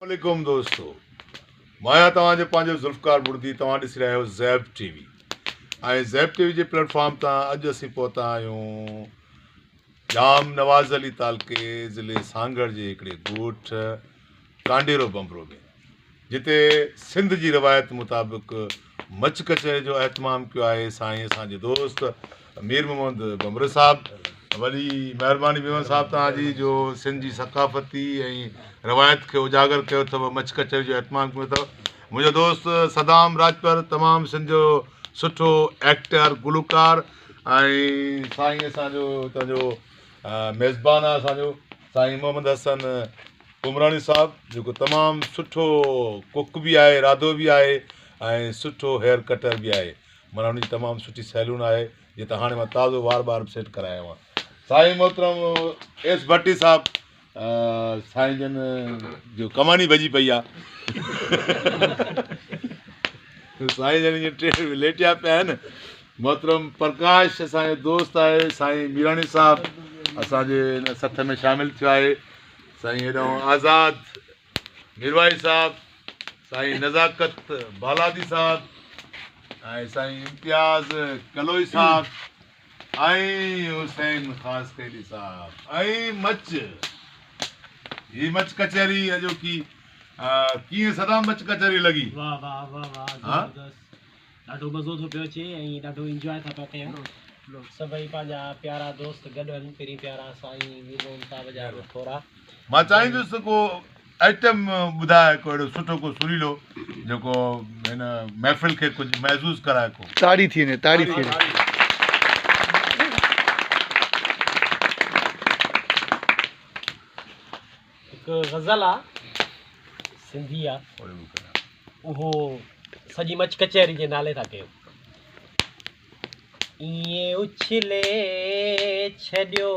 عليڪم دوستو مان آهيان توهان جو پنهنجو ذوالفقار بڙدي توهان ڏسي رهيا آهيو Zeb T V ۽ Zeb T V جي پليٽ فارم تان اڄ اسين پهتا آهيون ڄام نواز علي تعلقي ضلعي سانگهڙ جي هڪڙي ڳوٺ ڪانڊيرو بمبرو ۾ جتي سنڌ جي روايت مطابق مچ ڪچهري جو اهتمام ڪيو آهي سائين اسان جي دوست مير محمد بمبري صاحب وڏي مهرباني ميمڻ صاحب توهان جي جو سنڌ جي ثقافتي ۽ روايت کي اجاگر ڪيو اٿو مچ ڪچهري جو اهتمام ڪيو اٿو منهنجو دوست صدام راڄپر تمام سنڌ جو سٺو ايڪٽر گلوڪار ۽ سائين اسان جو هتان جو ميزبان آهي اسان جو سائين محمد حسن عمراڻي صاحب جيڪو تمام سٺو ڪڪ به آهي راڌو به آهي ۽ سٺو هيئر ڪٽر به آهي معنيٰ ان جي تمام سٺي سيلون آهي جتان هاڻي مان تازو وار ٻار به سيٽ ڪرايو آهيان سائين محترم ايس ڀٽي صاحب سائين جن جو ڪماني ڀڄي پئي آهي سائين جن ائين ٽي ليٽيا پيا آهن محترم پرڪاش اسان جو دوست آهي سائين ميراڻي صاحب اسان جي هن سٿ ۾ شامل ٿيو آهي سائين هيڏانهن آزاد ميروائي صاحب، سائين نزاڪت بالادي صاحب ۽ سائين امتياز ڪلوئي صاحب ۽ حسين خاصخيلي صاحب ۽ مچ هي مچ ڪچهري اڄوڪي ڪيئن سدا مچ ڪچهري لڳي؟ واه واه واه واه زبردست ڏاڍو مزو ٿو پيو اچي ۽ ڏاڍو انجواء ٿا پيا ڪيون سڀئي پنهنجا پيارا دوست گڏ آهن پرين پيارا سائين مير محمد صاحب جا به ٿورا. مان چاهيندس ته ڪو آئٽم ٻڌاء ڪو اهڙو سٺو ڪو سريلو جيڪو هن محفل کي ڪجهه محظوظ ڪرائي ڪو. تاڙي ٿي وڃي تاڙي ٿي وڃي. هڪ غزل آ سنڌي آ اهو سڄي مچ ڪچهري جي نالي ٿا ڪيون. ائين اڇلي ڇڏيو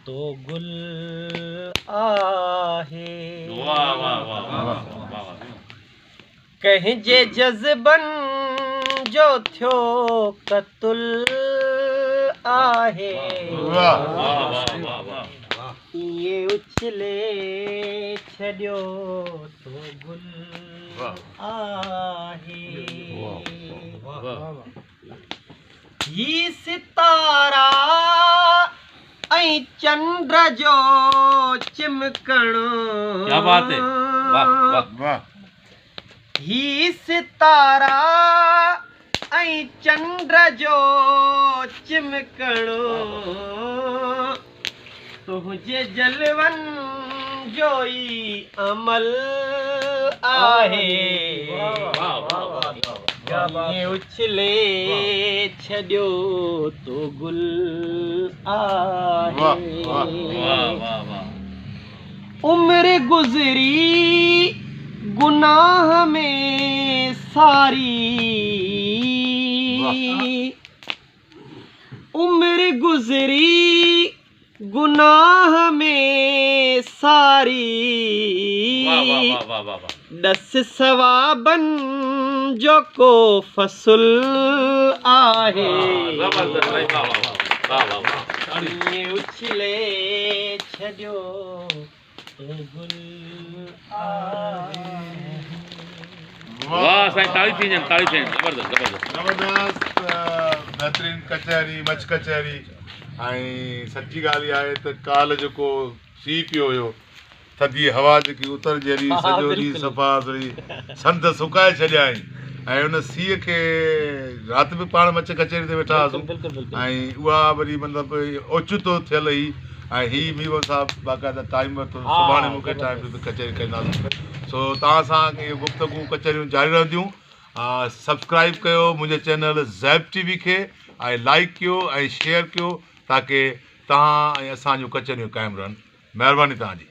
تو گل آهي. ڪنهن جي جذبن جو ٿيو قتل آهي. ائين اڇلي ڇڏيو تو گل آهي. هي ستارا ۽ چنڊ جو چمڪڻ. هي ستارا ۽ چنڊ جو چمڪڻ تنهنجي جلون جو ئي عمل آهي. ائين اڇلي ڇڏيو تو گل آهي. عمر گذري گناهه ۾ ساري عمر گذري گناهه ۾ ساري ڏس ثوابن جو ڪو فصل آهي ائين اڇلي ڇڏيو تو گل آهي. واه سائين تاڙي ٿي وڃن تاڙي ٿي وڃن زبردست زبردست. زبردست بهترين ڪچهري مچ ڪچهري ۽ سچي ڳالهه اها آهي ته ڪالهه جيڪو سيء پيو هيو ٿڌي هوا جيڪي اتر جي هلي سڄو ڏينهن صفا سڄي سنڌ سڪائي ڇڏيائين ۽ ان سيء کي رات به پاڻ مچ ڪچهري تي ويٺا هئاسون ۽ اها وري مطلب اوچتو ٿيل هئي ۽ هي مير صاحب باقاعده ٽائيم ورتو سڀاڻي مون کي ٽائيم ڏيو ته ڪچهري ڪنداسون سو توهان سان اهي گفتگو ڪچهريون جاري رهنديون سبسڪرائب ڪيو منهنجي چينل زيب ٽي وي کي ۽ لائڪ ڪيو ۽ شيئر ڪيو تاڪي توهان ۽ اسان جون ڪچهريون قائم رهن مهرباني توهان جي.